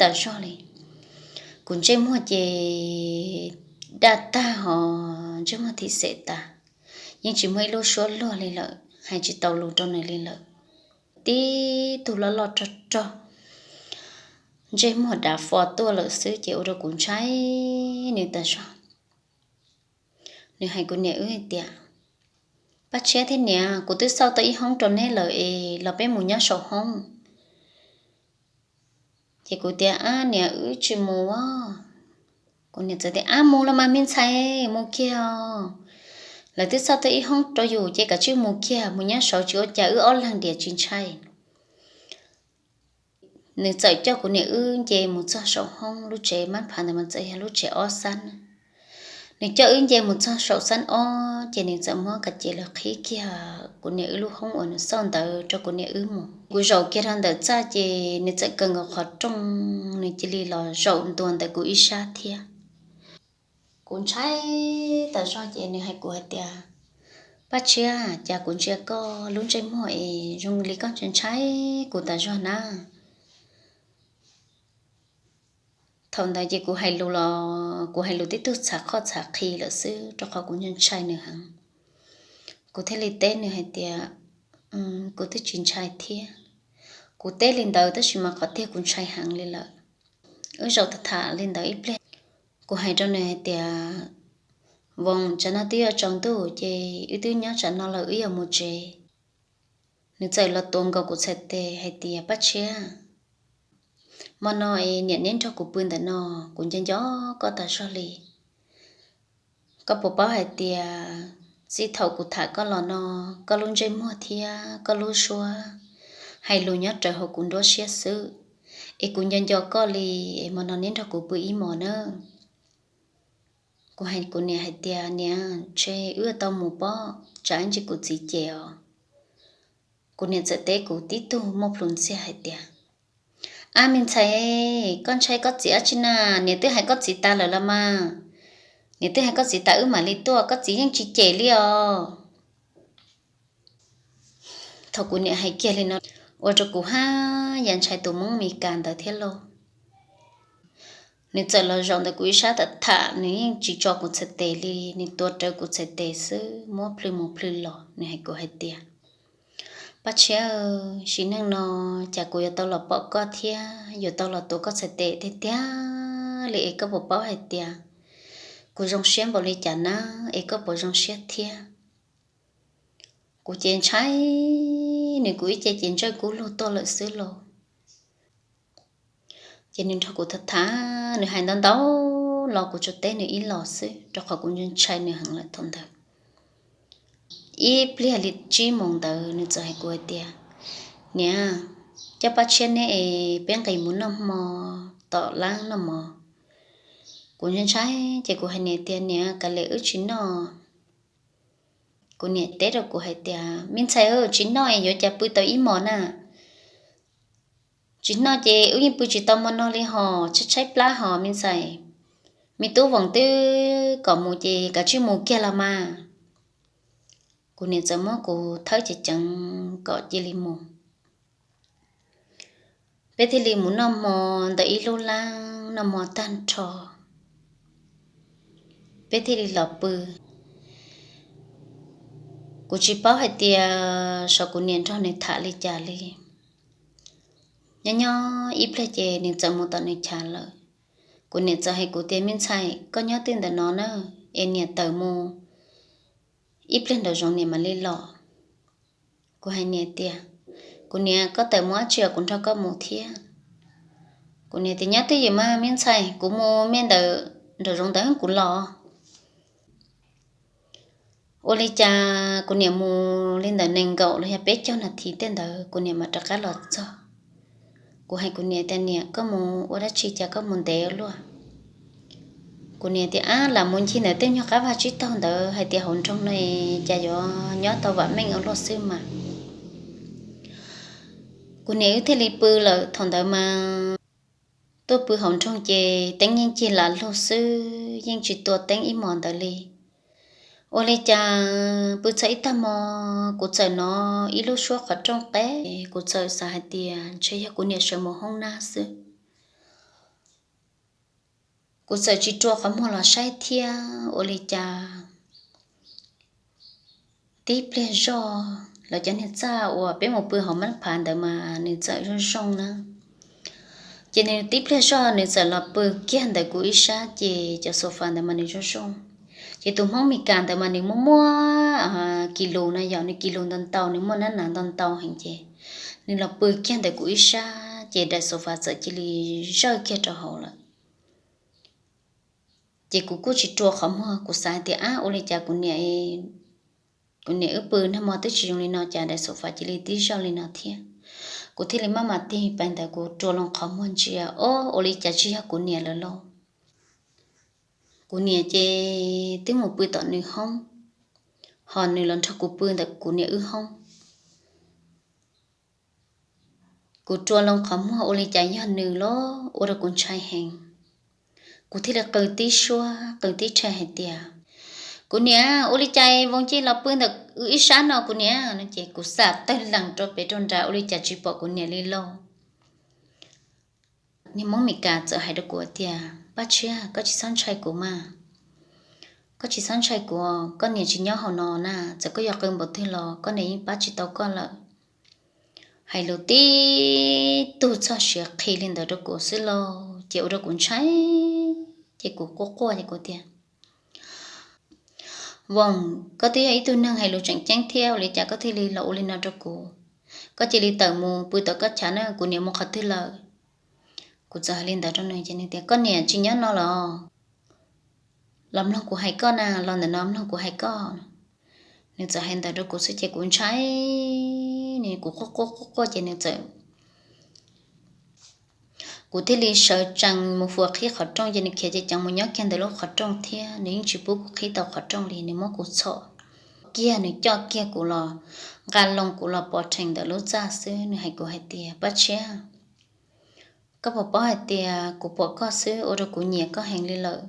tas zog li. Kuv ntsej muag ces daj tag ho ntsej muag thim xem tas, yeej tsis muaj ib lub suab luag li lawm, hais tsis tau lus rau nws li lawm. Tib tug loj loj rog rog ntsej muag dav fo tuaj lawm xwb ces ua rau kuv ntshai nws tas zog. Nws hais kuv niam wb hais tias, Paj Tshiab thiab niam, kuv twb xauj tau ib hoob rau neb lawm es los peb mus nyob saum hoob. Ces kuv tias, Ab niam, wb tsis mus. Kuv niam txawm tias, Ab mus los mas me ntxhais, mus kiag os. Lawv twb xauj tau ib hoob rau yus ces kav tsij mus kiag, mus nyob saud tsis ua cas, wb ob leeg diam tsis ntshai. Nws txawm coj kuv niam wb nce mus txog saum hoob, lub tsev mab phav ntawd mas txawm yog lub tsev ob xab. Nws coj wb nce mus txog saum xab ob ces nws txawm muab kav ces lawv qhib kiag kuv niam wb lub hoob uas nws xauj ntawd rau kuv niam wb mus. Kuv zaum kiag rau ntawm txaj ces nws txawm kaw nkaus qhov rooj, nws cia li los zaum ntua ntawm kuv ib sab thiab. Kuv ntshai tas zog ces nws hais kuv hais tias, Paj Tshiab, cas kuv ntsia koj lub ntsej muag es zoo li koj ntshai ntshai kuv tas zog na. Thaum ntawd ces kuv hais lus los kuv hais lus tib tug txhav qhoj txhav qhi lawm xwb rau qhov kuv ntshai ntshai nws heev. Kuv thiaj li teb nws hais tias, Kuv twb tsis ntshai thiab. Kuv teb li ntawd tab sis mas qhov tiag kuv ntshai heev li lawm. Wb zaum tham tham li ntawd ib pliag, kuv hais rau nws hais tias, Voos, tsam no twb yuav tsaus ntuj ces wb twb nyob tsam no lawm, wb yuav mus tsev. Nws txawm los tuav nkaus kuv txhais tes hais tias, Paj Tshiab, hmo no es niam neb nrog kuv pw ntawm no, kuv nco nco koj tas zog li. Koj puas paub hais tias txij thaum kuv tham koj los no, koj lub ntsej muag thiab koj lub suab hais lus nyob raws hauv kuv nruab siab xwb, es kuv nco nco koj li, es hmo no neb nrog kuv pw ib hmos nawb. Kuv hais kuv niam hais tias, Niam, ntshe wb tau mus pob, tsam ib ntsis kuv txiv cem os. Kuv niam txawm teb kuv tib tug muaj plhus ntxiag hais tias, Ab me ntxhais, koj ntshai koj txiv dab tsi na? Niam twb hais koj txiv tas lawm los mas. Niam twb hais koj txiv tas wb mam li tuaj, koj txiv yeej tsis cem li os. Thaum kuv niam hais kiag li no, ua rau kuv haj yam ntshai tus Hmoob Mes Kas ntawd thiab lauj. Nws txawm los zaum ntawm kuv ib sab tham tham, nws yeej tsis tso kuv txhais tes li, nws tuav rawv kuv txhais tes xwb, muab plhws mus plhws los. Nws hais kuv hais tias, Paj Tshiab, sim neej no cas kuv yuav tau los pom koj thiab yuav tau los tuav koj txhais tes tiag tiag li, es koj puas paub hais tias kuv zoo siab npaum li cas na, es koj puas zoo siab thiab? Kuv ces ntshai nws, kuv ib ce ces ntsawj kub lug tuaj lawm xwb lauj. Ces nws nrog kuv tham tham, nws hais ntau ntau los kuv tsuas teb nws ib los xwb rau qhov kuv ntshai nws heev lawm thaum ntawd. Ib pliag li tsib moos ntawd nws txawm hais kuv hais tias, Niam, coj Paj Tshiab neb es peb nqis mus noj hmo tom lab noj mov. Kuv ntshai ntshai ces kuv hais niam tias, Niam, kav liam wb tsis noj. Kuv niam teb rau kuv hais tias, Me ntxhais, tsis noj es yuav cas pw tau ib hmos na? Tsis noj ces wb yeej pw tsis tau hmo no li hos, tshaib tshaib plab hos me ntxhais. Me tub Voos twb kom mus ces kav tsij mus kiag los mas. Kuv niam txawm muab kuv thawb ceev ceev kom cia li mus. Peb thiaj li mus noj hmo ntawm ib lub lab, noj hmo tag nrho, peb thiaj li los pw. Kuv tsis paub hais tias saum kuv niam nrog nws tham li cas li. Nyob nyob ib pliag ces nws txawm mus tom nws chav lawm. Kuv niam txawm hais kuv tias, Me ntxhais, koj nyob twj ntawm no na, es niam tawm mus ib pliag nraum zoov niam mam li los. Kuv hais niam tias, Kuv niam, koj tawm mus dab tsi os, kuv nrog koj mus thiab. Kuv niam tias, Nyob twj ywm mas me ntxhais, kuv mus me ntawm nraum zoov ntawd kuv los. Ua li cas kuv niam mus li ntawm nees nkaum los yog peb caug nas this tej ntawd kuv niam mam rov qab los txog. Kuv hais kuv niam tias, Niam, koj mus ua dab tsi cas koj mus ntev ua luaj? Kuv niam tias, Ab, lam mus ncig ntawm tej nyuag qab vaj tsib taug ntawd hais tias hauv nroog no cas yuav nyob tau vam meej ua luaj xwb mas. Kuv niam wb thiaj li pw lawm. Thaum ntawd mas tuaj pw hauv nroog ces teeb yeej cig lam lug xwb, yeej tsis tua teeb ib hmos ntawd li. Ua li cas pw txog ib tag hmo, kuv txawm hnov ib lub suab qhov rooj qeb, kuv txawm xav hais tias ntshe yog kuv niam sawv mus hoob nab xwb. Kuv txawm tsis rua qhov muag los saib thiab, ua li cas tib pliag zoj, lawv cov niag txaj uas peb mus pw hauv mab phav ntawd mas nws txawm zoo zoo na. Ces nws tib pliag zog nws txawm los pw kiag ntawm kuv ib sab, ces cov sofa ntawd mas nws zoo zoo. Ces tus Hmoob Mes Kas ntawd mas nws muaj muaj kis lus no, yog nws kis lus ntau ntau, nws muaj nab nav ntau ntau heev, ces nws los pw kiag ntawm kuv ib sab, ces daim sofa txawm cia li zawj kiag rau hauv lawm. Ces kuv kuj tsis rua qhov muag, kuv xav hais tias, ab, ua li cas kuv niam, kuv niam wb pw nag hmo twb tsis zoo li no, cas daim sofa cia li tib zawj li no thiab. Kuv thiaj li maj mam tig pais ntawd, kuv rua loo qhov muag ntsia, ob, ua li cas tsis yog kuv niam lawm lauj. Kuv niam ces twb mus pw tom nws hoob, ho nws los nrog kuv pw ntawm kuv niam wb hoob. Kuv rua loo qhov muag, ua li cas yog nws los ua rau kuv ntshai heev. Kuv thiaj li qw tib suab qw tib rhe hais tias, kuv niam, ua li cas Voos cia li los pw ntawm wb ib sab no kuv niam? Ces kuv xam tawg lees rau pem rau nrad, ua li cas tsis pom kuv niam li lauj. Niag Hmoob Mes Kas txawm hais rau kuv tias, Paj Tshiab, koj tsis txhob ntshai kuv mas. Koj tsis txhob ntshai kuv, koj niam tsis nyob hauv no na, txawm koj yuav qw npaum twg los koj niam yeej pab tsis tau koj lawm. Hais lus tib tug txog siav qhi li ntawd rau kuv xwb lauj, ces ua rau kuv ntshai, ces kuv quaj quaj ces kuv tias, Voos, koj twb yog ib tug neeg hais lus tseem ceeb thiab, ua li cas koj thiaj li los ua li no rau kuv? Koj cia li tawm mus pw tom koj chav na, kuv niam mus qhov twg lawm? Kuv txawm hais li ntawd rau nws ces nws tias, koj niam tsis nyob no los? Los mloog kuv hais koj na, los ntawm no mloog kuv hais koj. Nws txawm hais ntawd rau kuv xwb ces kuv ntshai, nws kuv quaj quaj quaj quaj ces nws txawm, kuv thiaj li sawv tsees mus fuas qhib qhov rooj, ces nws khiav ceev ceev mus nyob kiag ntawm lub qhov rooj thiab, nws yeej tsis pub kuv qhib tau qhov rooj li, nws muab kuv txhom kiag, nws coj kiag kuv los, nqa loo kuv los pov rhees ntawm lub txaj xwb. Nws hais kuv hais tias, Paj Tshiab, koj puas paub hais tias kuv pom koj xwb ua rau kuv nyiam koj heev li lawm.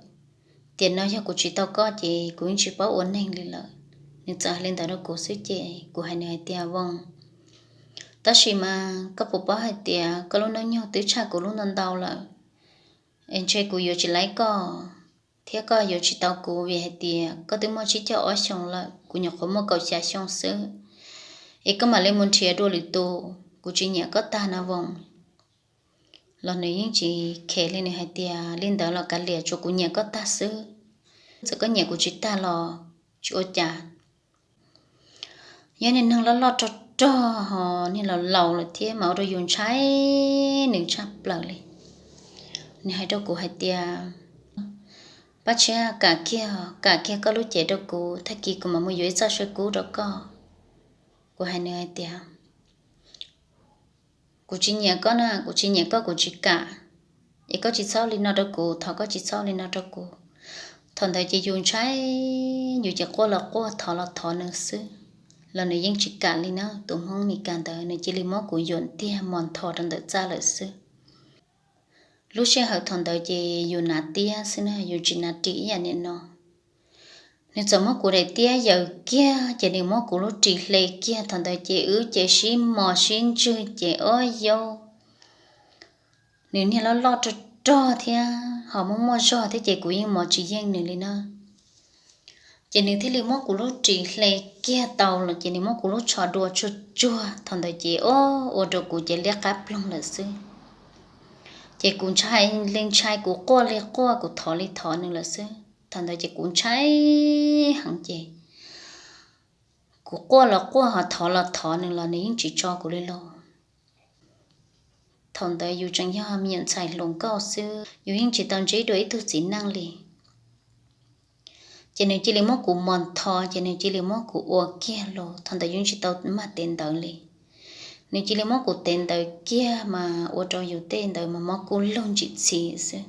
Tiam no yog kuv tsis tau koj ces kuv yeej tsis paub ua neeg li lawm. Nws txawm hais li ntawd rau kuv xwb ces kuv hais nws hais tias, Voos, tab sis mas koj puas paub hais tias koj lub hnub nyoog twb tshaj kuv lub ntau ntau lawm, es ntshe kuv yuav tsis laib koj thiab koj yuav tsis tau kuv, vim hais tias koj twb muaj tsib caug ob xyoos lawm, kuv nyuam qhuav muaj kaum xya xyoo xwb, es koj mam li mus nrhiav dua lwm tus, kuv tsis nyiam koj tag no Voos. Los nws yeej tsis kheev li, nws hais tias, Li ntawd los kav liam, tsuas kuv nyiam koj tag xwb. Txawm koj nyiam kuv tsis tag los tsis ua cas. Yog niag neeg loj loj rog rog ho niag laus laus lawm thiab mas ua rau yus ntshai nws tshaj plaws li. Nws hais rau kuv hais tias, Paj Tshiab, kam kiag, kam kiag koj lub cev rau kuv, tag kis kuv mam mus yuav ib txoj saw kub rau koj. Kuv hais nws hais tias, Kuv tsis nyiam koj na, kuv tsis nyiam koj, kuv tsis kam. Es koj tsis txhob li no rau kuv, thov koj tsis txhob li no rau kuv. Thaum ntawd ces yus ntshai, yus ces quaj los quaj, thov los thov nws xwb, los nws yeej tsis kam li na. Tus Hmoob Mes Kas ntawd nws cia li muab kuv yuam ntiag mos ntho rau ntawm txaj lawm xwb. Lub sij hawm thaum ntawd ces yus hnav tiab xwb na, yus tsis hnav ris ib yam nim no. Nws txawm muab kuv daim tiab yaws kiag ces nws muab kuv lub ris hle kiag. Thaum ntawd ces wb ces sib mos sib ntswg ces ob yau, nws niag loj loj rog rog thiab ho muaj muaj zog thiab ces kuv yeej mos tsis yeej nws li na. Ces nws thiaj li muab kuv lub ris hle kiag tau los ces nws muab kuv lub tsho dua tsuag tsuag. Thaum ntawd ces ua rau kuv ces liab qab ploog lawm xwb. Ces kuv ntshai li ntshai, kuv quaj li quaj, kuv thov li thov nws lawm xwb. Thaum ntawd ces kuv ntshai heev ces kuv quaj los quaj, ho thov los thov nws los nws yeej tsis tso kuv li los. Thaum ntawd yus tseem yog me nyuam ntxhais hluas nkauj xwb, yus yeej tsis tau ntsib dua ib tug txiv neej li. Ces nws cia li muab kuv mos ntho, ces nws cia li muab kuv ua kiag los. Thaum ntawd yus tsis tau mag tev ntawv li. Nws cia li muab kuv tev ntawv kiag mas ua rau yus tej ntawd mas mob kub lug ntsim txhis xwb.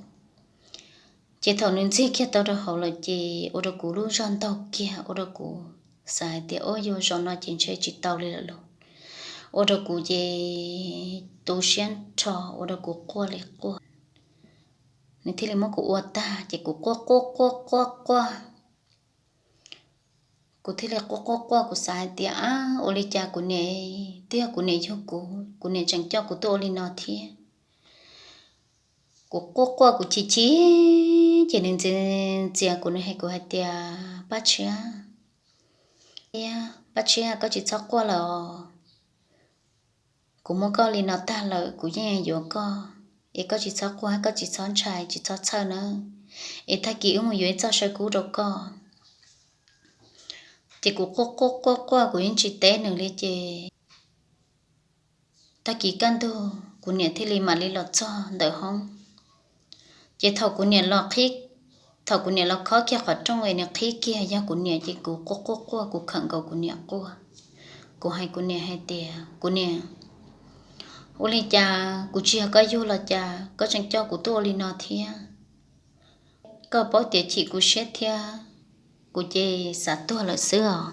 Ces thaum nws ntxig kiag tau rau hauv lawm ces ua rau kuv lub zog ntaug kiag, ua rau kuv xav hais tias, Ub, yuav zoo no ces ntshe tsis tau li lawm lauj. Ua rau kuv ces tu siab nrho, ua rau kuv quaj li quaj. Nws thiaj li muab kuv ua tag ces kuv quaj quaj quaj quaj quaj. Kuv thiaj li quaj quaj quaj, kuv xav hais tias, Ab, ua li cas kuv niam, twb yog kuv niam yug kuv, kuv niam tseem coj kuv tuaj ua li no thiab. Kuv quaj quaj kuv chim chim, ces nws ntxias ntxias kuv, nws hais kuv hais tias, Paj Tshiab, Paj Tshiab, koj tsis txhob quaj lawm os. Kuv muab koj li no tag lawm kuv yeej yuav koj. es koj tsis txhob quaj, koj tsis txhob ntshai, tsis txhob txhawj na, es tag kis wb mus yuav ib txoj saw kub rau koj. Ces kuv quaj quaj quaj quaj, kuv yeej tsis teb nws li ces tag kis kaj ntug kuv niam thiaj li mam li los txog ntawm hoob. Ces thaum kuv niam los qhib, thaum kuv niam los khob kiag qhov rooj es nws qhib kiag yog kuv niam ces kuv quaj quaj quaj, kuv khawm nkaus kuv niam quaj. Kuv hais kuv niam hais tias, kuv niam, ua li cas kuv tsis yog koj yug los cas koj tseem coj kuv tuaj ua li no thiab? Koj paub tias chim kuv siab thiab kuv ces xav tuag lawm xwb os.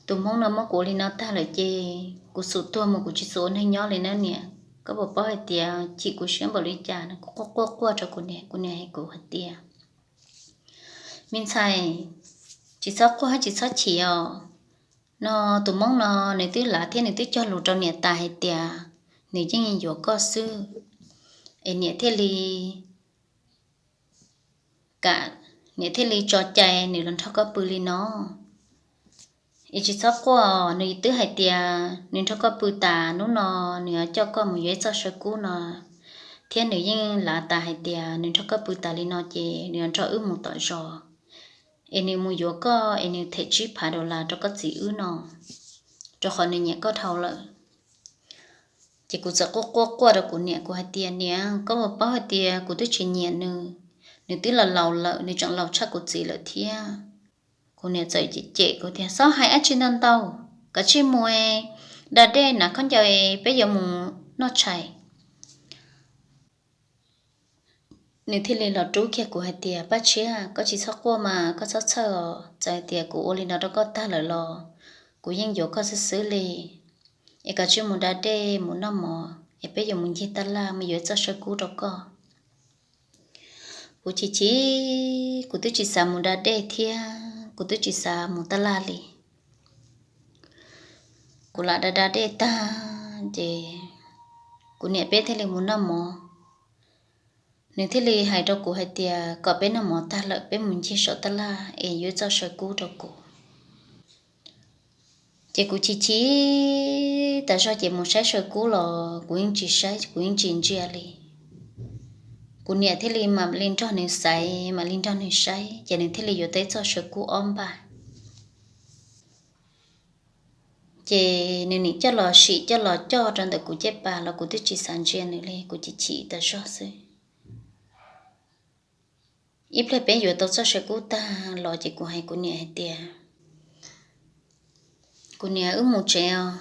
Tus hmoob no muab kuv ua li no tag lawm ces kuv xum tuag mus, kuv tsis xum ua neeg nyob li na niam. Koj puas paub hais tias chim kuv siab npaum li cas? Kuv quaj quaj quaj rau kuv niam, kuv niam hais kuv hais tias, me ntxhais, tsis txhob quaj, tsis txhob chim os. No tus hmoob no nws twb lav thiab nws twb cog lus rau niam tas hais tias nws yeej yuav koj xwb, es niam thiaj li kam, niam thiaj li tso cai nws los nrog koj pw li no. Es tsis txhob quaj, nws twb hais tias nws nrog koj pw tas hnub no, nws coj koj mus yuav ib txoj saw kub no, thiab nws yeej lav tas hais tias nws nrog koj pw tas li no ces nws nrog wb mus tom zos, es nws mus yuav koj es nws them tsib phav dollar rau koj txiv wb no, rau qhov nws nyiam koj dhau lawm. Ces kuv txawm quaj quaj quaj rau kuv niam, kuv hais tias, niam, koj puas paub hais tias kuv twb tsis nyiam nws, nws twb los laus lawm, nws tseem laus tshaj kuv txiv lawm thiab. Kuv niam txawm cem cem kuv tias, txhob hais dab tsi ntau ntau, kav tsij mus da dej hnav khaub ncaws, peb yuav mus noj tshais. Nws thiaj li los rub kiag kuv hais tias, Paj Tshiab, koj tsis txhob quaj mas, koj txhob txhawj os. Txawm hais tias kuv ua li no rau koj tag lawm los kuv yeej yuav koj xwb xwb li. Es kav tsij mus da dej mus noj mov es peb yuav mus ncig tab laj mus yuav ib txoj saw kub rau koj. Kuv chim chim, kuv twb tsis xav mus da dej thiab kuv twb tsis xav mus tab laj li. Kuv lam da da dej tag ces kuv niam peb thiaj li mus noj mov. Nws thiaj li hais rau kuv hais tias kom peb noj mov tag lawm peb mus ncig saum tab laj es yuav ib txoj saw kub rau kuv. Ces kuv chim chim tas zog ces mus saib saw kub los kuv yeej tsis saib, kuv yeej tsis ntsia li. Kuv niam thiaj li mam li nrog nws xaiv, mam li nrog nws saib ces nws thiaj li yuav tau ib txoj saw kub ob npaj. Ces nws nim coj los sim coj los coj rau ntawm kuv cej pas los kuv twb tsis xav ntsia nws li, kuv chim chim tas zog xwb. Ib pliag peb yuav tau txoj saw kub tag los ces kuv hais kuv niam hais tias, kuv niam, wb mus tsev os,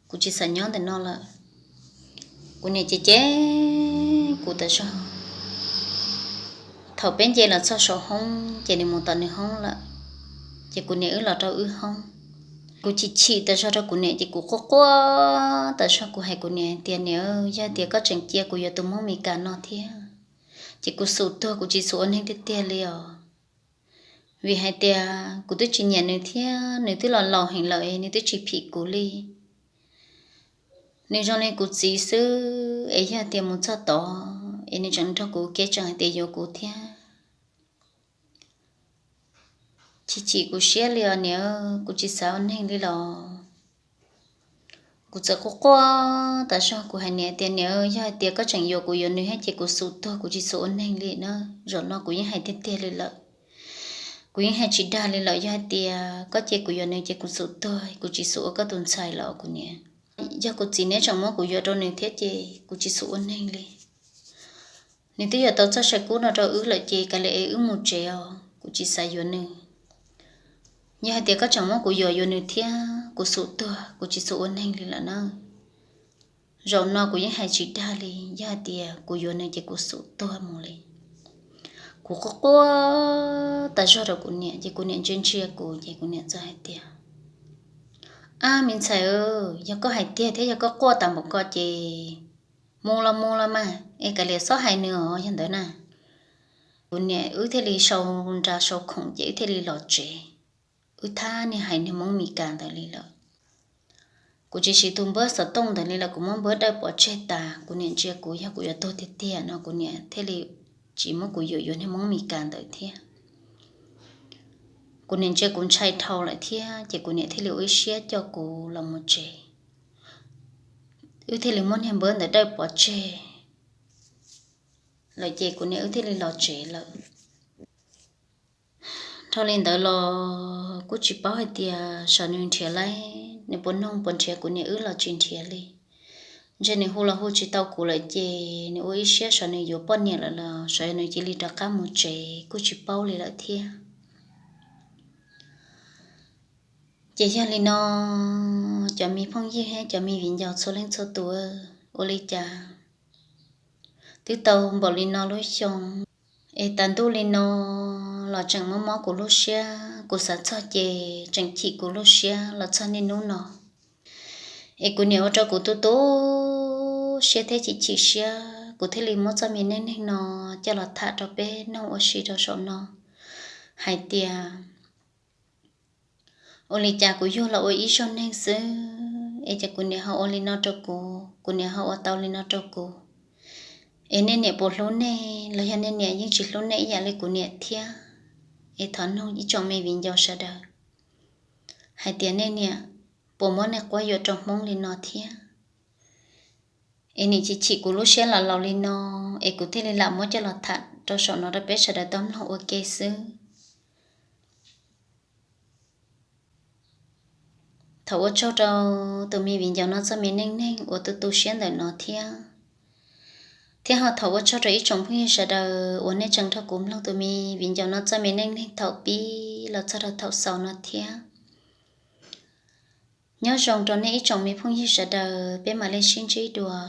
kuv tsis xav nyob ntawm no lawm. Kuv niam cem cem kuv tas zog. Thaum peb nce los txog saum hoob ces nws mus tom nws hoob lawm, ces kuv niam wb los rau wb hoob. Kuv chim chim tas zog rau kuv niam ces kuv quaj quaj tas zog, kuv hais kuv niam hais tias, niam, yog tias koj tseem cia kuv yuav tus Hmoob Mes Kas no thiab ces kuv xum tuag, kuv tsis xum ua neeg tiag tiag li os. Vim hais tias kuv twb tsis nyiam nws thiab nws twb los laus heev lawm es nws twb tsis phim kuv li. Nws zoo li kuv txiv xwb es yog tias mus txog tod es nws tseem nrog kuv kev tseem hais tias yuav kuv thiab. Chim chim kuv siab li os niam, kuv tsis xav ua neeg li los. Kuv txawm quaj quaj tas zog, kuv hais niam tias, niam, yog hais tias koj tseem yuav kuv yuav nws thiab ces kuv xum tuag, kuv tsis xum ua neeg li na. Zaum no kuv yeej hais tiag tiag li lawm. Kuv yeej hais tsis dag li lawm, yog hais tias koj cia kuv yuav nws ces kuv xum tuag, kuv tsis xum ua koj tus ntxhais lawm kuv niam. Yog kuv txiv neb tseem muab kuv yuav rau nws thiab ces kuv tsis xum ua neeg li. Nws twb yuav tau txoj saw kub no rau wb lawm ces kav liam es wb mus tsev os, kuv tsis xav yuav nws. Yog hais tias koj tseem muab kuv yuav yuav nws thiab kuv xum tuag, kuv tsis xum ua neeg li lawm na. Zaum no kuv yeej hais tsis dag li, yog hais tias kuv yuav nws ces kuv xum tuag mus li. Kuv quaj quaj tas zog rau kuv niam ces kuv niam ntsia ntsia kuv ces kuv niam txawm hais tias, ab me ntxhais, yog koj hais tiag thiab yog koj quaj tas npaum ko ces mus los mus los mas es kav liam xob hais nws os yog ntawd na. Kuv niam wb thiaj li sau nra sau khoom ces wb thiaj li los tsev. Wb thab niag hais niag Hmoob Mes Kas ntawd li lawm. Kuv tsis siv tus npawb xov tooj ntawd li lawm, kuv muab npawb dawj pov tseg tas. Kuv niam ntsia kuv yog kuv yuav tuag tiag tiag no kuv niam thiaj li tsis muab kuv yuam yuav niag Hmoob Mes Kas ntawd thiab. Kuv niam ntsia kuv ntshai dhau lawm thiab ces kuv niam thiaj li ua ib siab coj kuv los mus tsev. Wb thiaj li muab niag npawb ntawd dawj pov tseg. lawm ces kuv niam wb thiaj li los tsev lawm. Dhau li ntawd los kuj tsis paub hais tias saum nws nrhiav lawm nws puas noog puas nrhiav kuv niam wb los tsis nrhiav li. Ntshe nws hu los hu tsis tau kuv lawm ces nws ua ib siab saum nws yuav poj niam lawm los saum nws cia li rov qab mus tsev kuj tsis paub li lawm thiab. Ces yog li no, cov me phooj ywg thiab cov me viv ncaus txhua leej txhua tus, ua li cas twb tau npaum li no lub xyoo es tas ntuj li no los tseem mob mob kuv lub siab, kuv xav txog ces tseem chim kuv lub siab los txog niaj hnub no. Es kuv niam ua rau kuv tu tu siab thiab chim chim siab, kuv thiaj li muab txoj me neej neeg no coj los tham rau peb mloog ua si rau saum no hais tias ua li cas kuv yug los ua ib zaug neeg xwb es cas kuv niam ho ua li no rau kuv, kuv niam ho ua tau li no rau kuv. Es nej niam puas hlub nej los yog nej niam yeej tsis hlub nej ib yam li kuv niam thiab? Es thov nug ib tsoom me viv ncaus sawv daws hais tias nej niam puas muab nej quab yuam rau Hmoob li no thiab? Es nim chim chim kuv lub siab los laus li no, es kuv thiaj li lam muab coj los tham rau saum no rau peb sawv daws tau mloog ua ke xwb. Thov ua tsaug rau tus me viv ncaus no txoj me neej neeg uas tu tu siab ntawm no thiab. Thiab ho thov ua tsaug rau ib tsoom phooj ywg sawv daws uas nej tseem nrog kuv mloog tus me viv ncaus no txoj me neej neeg thaum pib los txog rau thaum xaus no thiab. Nyob zoo rau nej ib tsoom me phooj ywg sawv daws, peb mam li sib ntsib dua.